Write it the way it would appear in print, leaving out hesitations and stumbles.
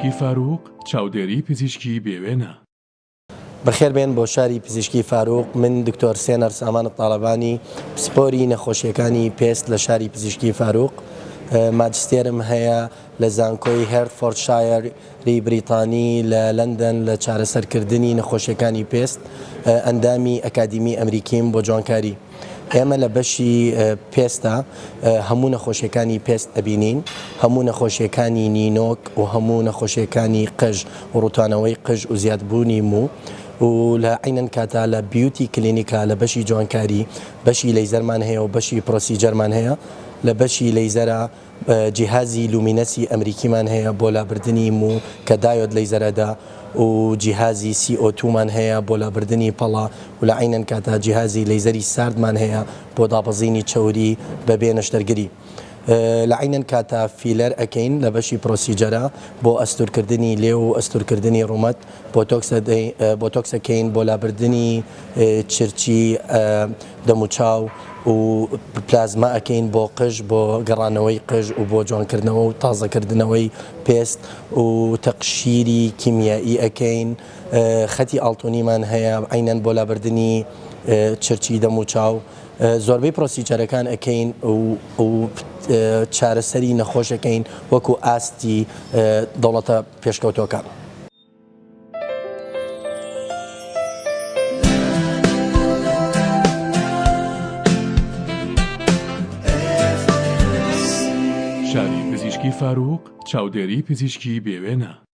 پزیشکی فاروق، چاودێری پزیشکی بێ وێنە. بەخێر بێن بۆ شاری پزیشکی فاروق من دکتۆر سێنەر سامان تاڵەبانی پسپۆری نەخۆشیەکانی پێست لە شاری پزیشکی فاروق ماجستێرم هەیە لە زانکۆی هێرتفۆردشایەری بریتانی لە لەندەن لە چارەسەرکردنی نەخۆشیەکانی پێست ئەندامی ئەکادیمی ئەمریکیم بۆ جوانکاری. ئێمە لە بەشی پێستا هەموو نەخۆشیەکانی پێست ئەبینین، هەموو نەخۆشیەکانی نینۆک و هەموو نەخۆشیەکانی قژ و ڕوتانەوەی قژ و زیادبوونی موو و لە عەینەن کاتا لە beauty clinic ا لە بەشی جوانکاری بەشی لەیزەرمان هەیە و بەشی procedure مان هەیە لە بەشی لەیزەرا جیهازی Lumenis ی ئەمریکیمان هەیە بۆ لابردنی موو کە diode laser ئەدا و جیهازی CO2 مان هەیە بۆ لابردنی پەڵە و لە عەینەن کاتا جیهازی لەیزەری ساردمان هەیە بۆ دابەزینی چەوری بە بێ نەشتەرگری. لە عەینەن کاتا filler ئەکەین لە بەشی procedure ە بۆ ئەستورکردنی لێو و ئەستورکردنی ڕوومەت، بۆتۆکس ئەکەین بۆ لابردنی چرچی دەموچاو و پلازما ئەکەین بۆ قژ بۆ گەڕانەوەی قژ و بۆ جوانکردنەوە و تازەکردنەوەی پێست و تەقشیری کیمیایی ئەکەین خەتی ئاڵتونیمان هەیە عەینەن بۆ لابردنی چرچی دەموچاو زۆربەی procedure ەکان ئەکەین و چارەسەری نەخۆش ئەکەین وەکو ئاستی دەوڵەتە پێشکەوتووەکان. شاری پزیشکی فاروق، چاودێری پزیشکی بێ وێنە.